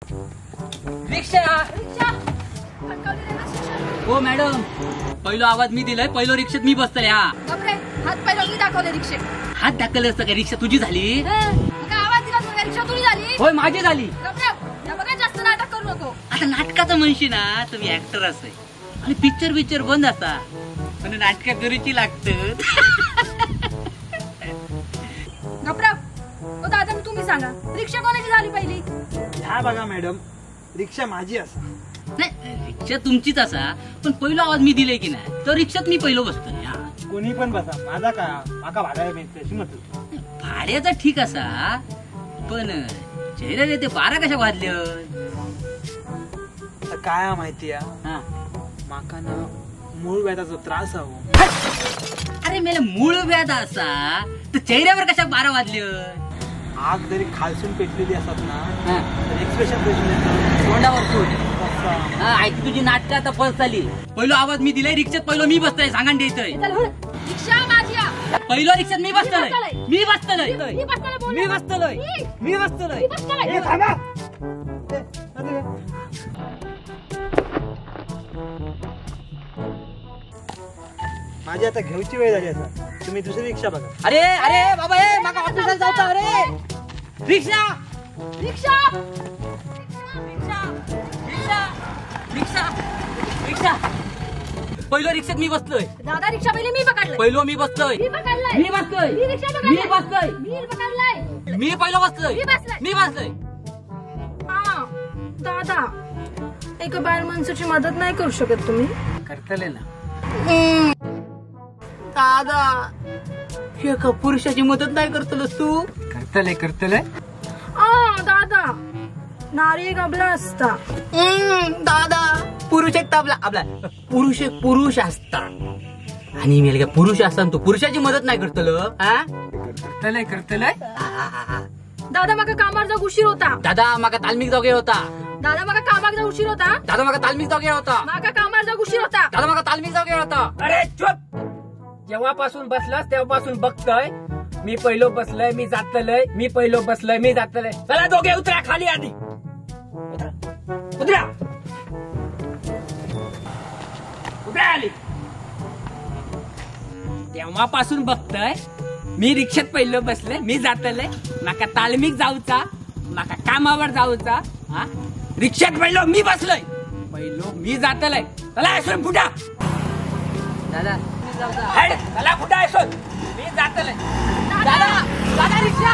रिक्षा रिक्षा फटकावली रे ना शिक्षा. हो मॅडम, पहिलो आवाज मी दिलाय, पहिलो रिक्षेत मी बसतले. हा बापरे, हात पहिलो मी दाखवले रिक्षेत. हात दाखवले असतं का? रिक्षा तुझी झाली. मग आवाज दिला तुला, रिक्षा तुझी झाली. होय माझी झाली. बापरे, बघा जास्त नाटक करू नको. आता नाटकाचं म्हणशी ना, तुम्ही ऍक्टर असे आणि पिक्चर बिक्चर बंद असा, पण नाटक करूची लागत. घबरा ओ दादा, तुम्ही सांगा रिक्षा कोणाची झाली पहिली? ह्या बघा मॅडम, रिक्षा माझी असा. नाही रिक्षा तुमचीच असा, पण पहिलो आवाज मी दिले की नाही तर रिक्षात मी पहिलो बसतो. कोणी पण बसा, माझा का माका भाड्याला मिळते अशी म्हटलं. भाड्याचा ठीक असा, पण चेहऱ्याला ते 12 कशा वाजले काय माहिती? माका ना मूळ व्याधाचा त्रास हवो. अरे मेला मूळ व्याध असा तर चेहऱ्यावर कशा 12 वाजले? आग जरी खालसून पेटलेली असत ना तर एक्सप्रेशन तोंडावर सूट. ऐक तुझी नाटक आता फर्स्ट झाली. पहिलो आवाज मी दिलाय, रिक्षात पहिलो मी बसतोय, सांगा द्यायचंय. रिक्षा माझी. पहिलो रिक्षात मी बसतोय, मी बसतोय, मी बसतोय, मी बसतोय. माझी आता घेऊची वेळ झाली असा, तुम्ही दुसरी रिक्षा बघा. अरे अरे बाबा, ए माका ऑफिसात जाऊचा. अरे रिक्षा रिक्षा रिक्षा रिक्षा रिक्षा रिक्षा. पहिलो रिक्षात मी बसलोय. दादा रिक्षा पहिली मी पकडलोय. पहिलो मी बसलोय, मी पकडलोय, मी बसलोय, मी रिक्षा मी बसलोय, मी पकडलोय, मी पहिलो बसलोय, मी बसलोय, मी बसलोय. हा दादा, एका बाहेर माणसाची मदत नाही करू शकत तुम्ही? करतले ना दादा, एका पुरुषाची मदत नाही करतलस तू? करतले करतले. दादा नारी एक अबला असता. दादा पुरुष एक तबला आपला पुरुष एक पुरुष असता, आणि मी पुरुष असता तू पुरुषाची मदत नाही करतल? करतले करतले. दादा माका कामार जाऊ उशीर होता. दादा माका तालमिक जागे होता. दादा माका कामाक जाऊ उशीर होता. दादा माका तालमिक जागे होता. माका कामार जाऊ उशीर होता. दादा माका तालमिक जागे होता. अरे चुप, जेव्हापासून बसलास तेव्हापासून बघतोय मी पहिलो बसलय, मी जातलय, मी पहिलो बसलय, मी जातलय. चला दोघे उतरा खाली आधी, उतरा उतरा उतरा आली. तेव्हापासून बघतोय मी रिक्षात पहिलो बसलय, मी जातलय, माका तालमिक जाऊचा, माका कामावर जाऊचा. हा रिक्षात पहिलो मी बसलोय, पहिलो मी जातलय. चला असून फुटा दादा, चला फुटा असून मी जातलय. दादा दादा रिक्षा.